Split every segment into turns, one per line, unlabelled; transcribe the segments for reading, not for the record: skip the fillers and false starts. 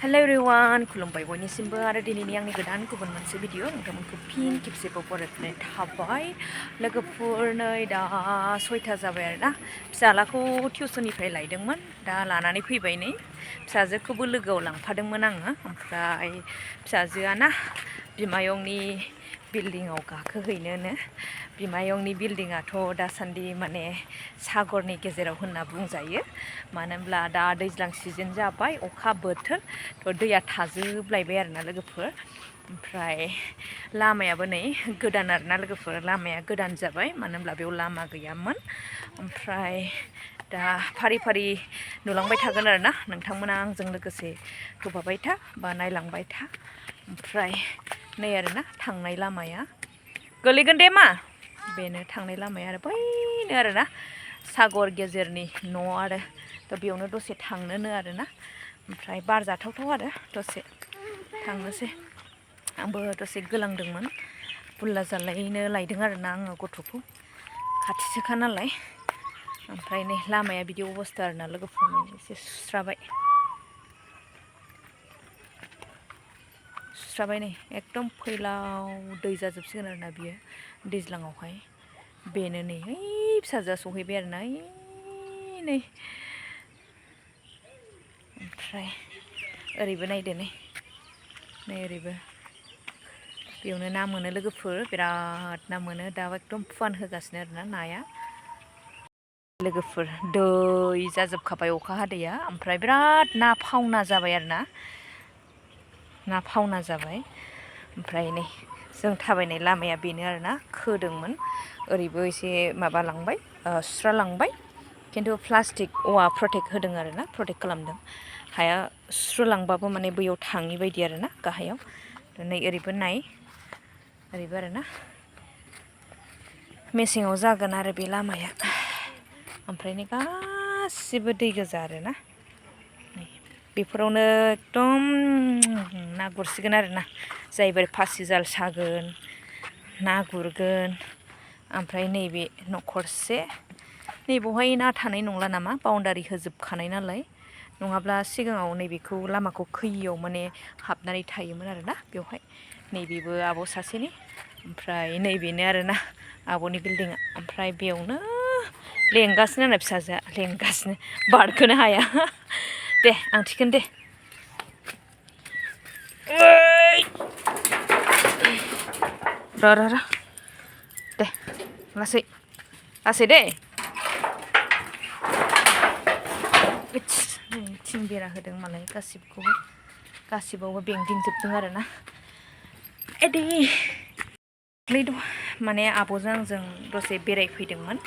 Hello everyone, खुलुमबाय बयनिसिमबो आरो दिनैनि आंनि गोदान गुबुन मोनसे भिडिअ नोंथांमोनखौ फिन खेबसेबाव बरायनाय थाबाय। लोगोफोर नै दा 6टा जाबाय आरोना फिसालाखौ टिउसननिफ्राय लायदोंमोन दा लानानै फैबाय नै फिसाजोखौबो लोगोआव लांफादोंमोन आङो ओमफ्राय फिसाजोआ ना बिमायंनि बिल्डिंआव गाखोहैनोनो बिमायंनि बिल्डिंआथ' दासान्दि माने सागरनि गेजेराव होनना बुंजायो मानो होनब्ला दा दैज्लां सिजन जाबाय अखा बोथोर थ' दैया थाजोबलायबाय आरोना लोगोफोर ओमफ्राय लामायाबो नै गोदान आरोना लोगोफोर लामाया गोदान जाबाय मानो होनब्ला बेयाव लामा गैयामोन ओमफ्राय दा फारि फारि नुलांबाय थागोन आरोना नोंथांमोना आंजों लोगोसे गोबाबाय था बा नायलांबाय था ओमफ्राय नै आरोना थांनाय लामाया गोलैगोन दे मा बेनो थांनाय लामाया आरो बैनो आरोना सागर गेजेरनि न' आरो थ' बेयावनो दसे थांनोनो आरोना ओमफ्राय बार जाथावथाव आरो दसे थांनोसै आंबो दसे गोलांदोंमोन बुरला जालायनो लायदों आरोना आङो गथ'खौ खाथिसोखा नालाय ओमफ्राय नै लामाया बिदि अबस्था आरोना लोगोफोरनि एसे सुस्राबाय नै एकदम फैलाव दै जाजोबसिगोन आरोना बियो दैज्लाङावहाय बेनो नै ओइ फिसाजोआ सहैबाय आरोना नै ओमफ्राय ओरैबो नायदो नै ओरैबो बेयावनो ना मोनो लोगोफोर बिराद ना मोनो दा एकदम फुवान होगासिनो आरोना नाया लोगोफोर दै जाजोबखाबाय अखा हादैया ओमफ्राय बिराद ना फावना जाबाय आरोना ना फावना जाबाय ओमफ्राय नै जों थाबायनाय लामाया बेनो आरोना खोदोंमोन ओरैबो एसे माबा लांबाय सुस्रालांबाय खिन्थु प्लास्टिक औवा प्रटेक्ट होदों आरोना प्रटेक्ट खालामदों हाया सुस्रलांबाबो माने बैयाव थाङि बायदि आरोना गाहायाव नै ओरैबो नाय ओरैबो आरोना मेसेङाव जागोन आरो बे लामाया ओमफ्राय नै गासिबो दै गोजा आरोना बेफोरावनो एकदम ना गुरसिगोन आरोना जायफोर फासिजाल सागोन ना गुरगोन ओमफ्राय नैबे नखरसे नैबावहाय ना थानाय नंला नामा बाउन्डारि होजोबखानाय नालाय नङाब्ला सिगाङाव नैबेखौ लामाखौ खैयियाव माने हाबनानै थायोमोन आरोना बेवहाय नैबेबो आब' सासेनि ओमफ्राय नैबेनो आरोना आब'नि बिल्डिंआ ओमफ्राय बेयावनो लेंगासिनो आरो फिसाजोआ लेंगासिनो बारखोनो हाया दे आं थिखोन दे र' दे लासै लासै दे थिं बेरा होदों मालाय गासिबावबो बेंदिंजोबदों आरोना एदे माने आब'जों आंजों दसे बेरायफैदोंमोन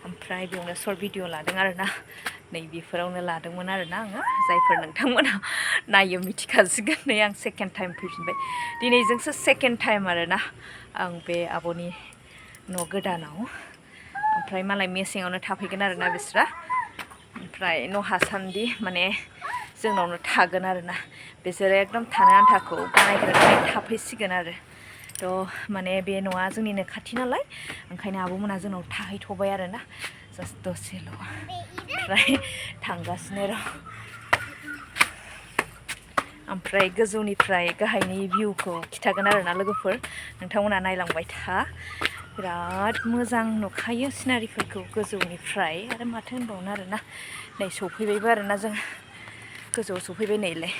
ओमफ्राय बेयावनो सर्ट भिडिअ लादों आरोना नै बेफोरावनो लादोंमोन आरोना आङो जायफोर नोंथांमोना नायो मिथिखासिगोन नै आं सेकेन्ड टाइम फैफिनबाय दिनैजोंसो सेकेन्ड टाइम आरोना आं बे आब'नि न' गोदानाव ओमफ्राय मालाय मेसेङावनो थाफैगोन आरोना बिस्रा ओमफ्राय न' हासान्दि माने जोंनावनो थागोन आरोना बिसोरो एकदम थानो आन्थाखौ बानायग्रोनानै थाफैसिगोन आरो थ' माने बे न'आ जोंनिनो खाथि नालाय ओंखायनो आब'मोना जोंनाव थाहैथ'बाय आरोना जास्ट दसेल' ओमफ्राय थांगासिनो र' ओमफ्राय गोजौनिफ्राय गाहायनि भिउखौ खिथागोन आरोना लोगोफोर नोंथांमोना नायलांबाय था बिराद मोजां नुखायो सिनारिफोरखौ गोजौनिफ्राय आरो माथो होनबावनो आरोना नै सौफैबायबो आरोना जों गोजौआव सौफैबाय नैलाय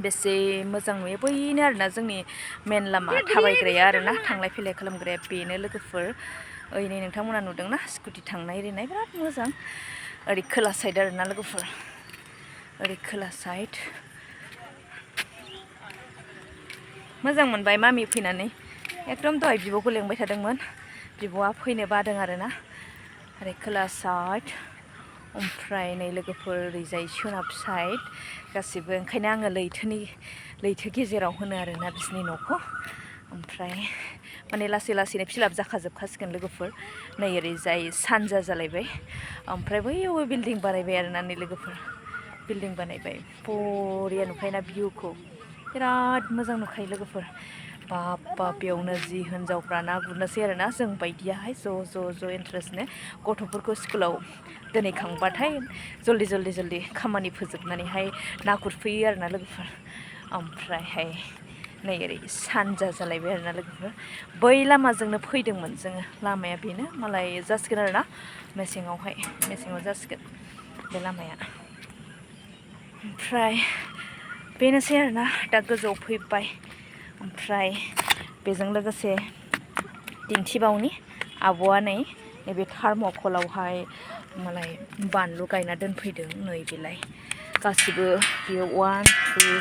बेसे मोजां नुयो बैनो आरोना जोंनि मेन लामा थाबायग्राया आरोना थांलाय फैलाय खालामग्राया बेनो लोगोफोर ओइ नै नोंथांमोना नुदोंना स्कुटि थांनाय एरिनाय बिराद मोजां ओरै खोला साइड आरोना लोगोफोर ओरै खोला साइड मोजां मोनबाय मामि फैनानै एकदम दहाय बिब'खौ लेंबाय थादोंमोन बिब'आ फैनो बादों आरोना ओरै खोला साइड ओमफ्राय नै लोगोफोर ओरैजाय सोनाब साइड गासिबो ओंखायनो आङो लैथो गेजेराव होनो आरोना बिसिनि न'खौ ओमफ्राय माने लासै लासैनो फिलाप जाखाजोबखासिगोन लोगोफोर नै ओरैजाय सानजा जालायबाय ओमफ्राय बैयावबो बिल्डिं बानायबाय आरोना नै लोगोफोर बिल्डिं बानायबाय बरिया नुखायोना भिउखौ बिराद मोजां नुखायो लोगोफोर बाबा बेयावनो जि हिन्जावफ्रा ना गुरनोसै आरोना जों बायदियाहाय ज' इन्ट्रेस्टनो गथ'फोरखौ स्कुलाव दोनहैखांबाथाय जल्दि खामानि फोजोबनानैहाय ना गुरफैयो आरोना लोगोफोर ओमफ्रायहाय नै ओरै सानजा जालायबाय आरोना लोगोफोर बै लामाजोंनो फैदोंमोन जोङो लामाया बेनो मालाय जासिगोन आरोना मेसेङाव जासिगोन बे लामाया ओमफ्राय बेनोसै आरोना दा गोजौआव फैबाय ओमफ्राय बेजों लोगोसे दिन्थिबावनि आब'आ नैबे थार्म'कलावहाय मालाय बानलु गायना दोनफैदों नै बेलाय गासिबो बेयो 1 2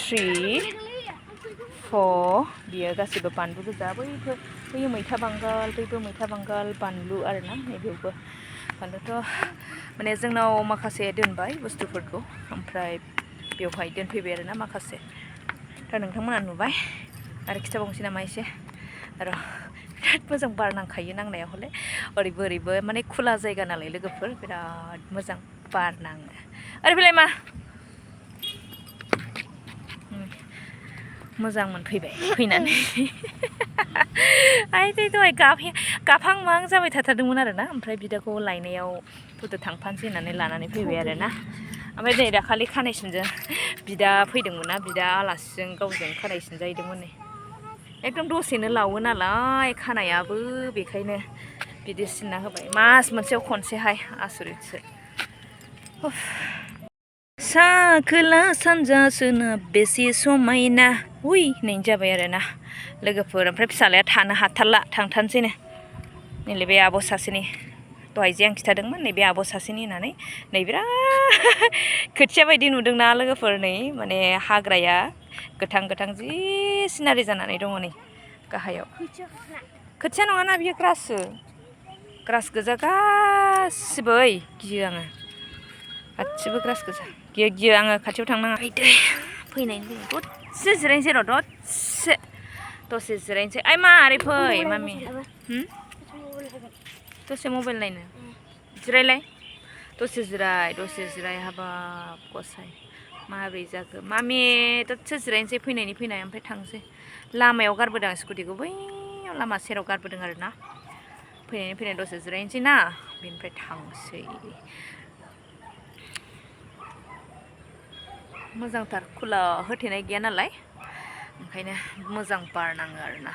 3 4 बियो गासिबो बानलु गोजा बैयो मैथा बांगाल बैबो मैथा बांगाल बानलु आरोना नैबेयावबो बानलुथ' माने जोंनाव माखासे दोनबाय बुस्थुफोरखौ ओमफ्राय बेवहाय दोनफैबाय आरोना माखासे दा नोंथांमोना नुबाय आरो खिथाबावनोसै नामा एसे आरो बिराद मोजां बार नांखायो नांनायाव हले ओरैबो माने खुला जायगा नालाय लोगोफोर बिराद मोजां बार नाङो आरो बेलाय मा मोजां मोनफैबाय फैनानै दहाय गाबहां माहां जाबाय थाथारदोंमोन आरोना ओमफ्राय बिदाखौ लायनायाव फट' थांफानोसै होननानै लानानै फैबाय आरोना ओमफ्राय नै दाखालि खानाय सिनजों बिदा फैदोंमोन ना बिदा आलासिजों गावजों खानाय सिनजाहैदोंमोन नै एकदम दसेनो लावो नालाय खानायाबो बेखायनो बिदि सिनना होबाय मास मोनसेयाव खनसेहाय आसरितसो सा खोला सानजा सोनाब बेसे समायना उइ होननायनि जाबाय आरोना लोगोफोर ओमफ्राय फिसालाया थानो हाथारला थांथारनोसैनो नैबे आब' सासेनि दहाय जे आं खिथादोंमोन नैबे आब' सासेनि होननानै नै बिराद खोथिया बायदि नुदोंना लोगोफोर नै माने हाग्राया गोथां जि सिनारि जानानै दङ नै गाहायाव खोथिया नङाना बियो ग्रास गोजा गासिबो गियो आङो गासिबो ग्रास गोजा गियो आङो खाथियाव थांनाङा दै फैनायनि दसे जिरायनोसै र' दसे जिरायनोसै आइ मारै फै मामि दसे मबाइल नायनो जिरायलाय दसे जिराय हाबाब गसाय माबोरै जाखो मामि दसे जिरायनोसै फैनायनि फैनाय ओमफ्राय थांसै लामायाव गारबोदों आं स्कुटिखौ बैयाव लामा सेराव गारबोदों आरोना फैनायनि फैनाय दसे जिरायनोसै ना बेनिफ्राय थांसै मोजांथार खुला होथेनाय गैया नालाय ओंखायनो मोजां बार नाङो आरोना